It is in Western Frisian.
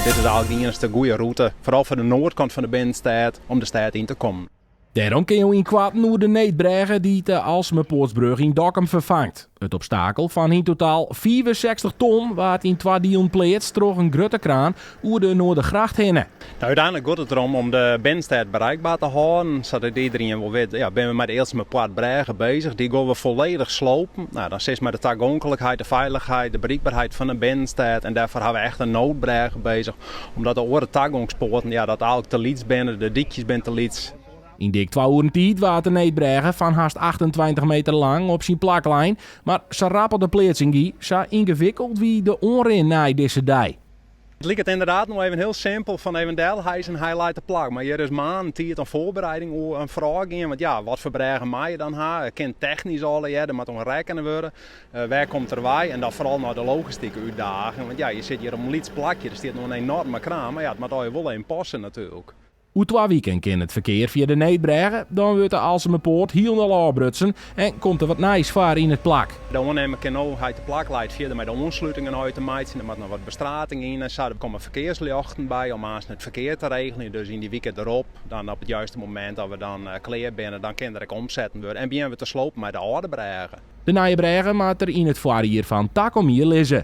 Dit is eigentlik de iennichste goede rûte, foaral foar de noardkant fan de binnenstêd, om de stêd yn te kommen. Dêrom kinne jo ynkoarten oer de needbrêge dy't de Alsumerpoartsbrug yn Dokkum ferfangt. It obstakel fan yn totaal 65 ton waard yn twa dielen pleatst troch in grutte kraan oer de Noordergracht hinne. Nou, úteinlik giet it derom om de binnenstêd bereikber te hâlden, sadat iderien wol wit, ja, binne we mei de Ealsumerpoartbrêge bezich, dy gean we folledich slopen. Nou, dan sitst mei de tagonklikheid, de feilichheid, de berikberheid fan de binnenstêd en dêrfoar hawwe we echt in noodbrêge bezich, omdat de oare tagongspoarten, ja, dat eigentlik te lyts binne, de dykjes binne te lyts. Yn dik twa oeren tiid waard de needbrêge fan hast 28 meter lang op syn plak lein, mar sa rap as de pleatsing gie, sa yngewikkeld wie de oanrin nei dizze dei. It liket ynderdaad no even hiel simpel fan even delhise en hy leit te plak. Mar hjir is maanden tiid oan foarbereiding oan foarôf gien. Want ja, wat foar brêge meie je dan ha? It kin technysk allegear, der moat oan rekkene wurde. Wêr komt er wei? En dan foaral nei de logistike útdaging. Want ja, je sitte hjir op in lyts plakje, der stiet no in enorme kraan. Mar ja, it moat allegear wol even passe natuerlik. Oer twa wiken kin it ferkear fia de needbrêge, dan wurdt de Alsumerpoart hielendal ôfbrutsen en komt der wat nijs foar yn it plak. De oannimmer kin no, hy te plak leit, fierder mei de oanslutingen út te meitsjen. Der moat noch wat bestrating yn en sa. Der komme ferkearsljochten by om aanst it ferkear te regeljen. Dus yn dy wike derop, dan op it juiste momint dat we dan klear binne, dan kin der ek omsetten wurde en begjinne we te slopen mei de âlde brêge. De nije brêge moat der yn it foarjier fan takom jier lizze.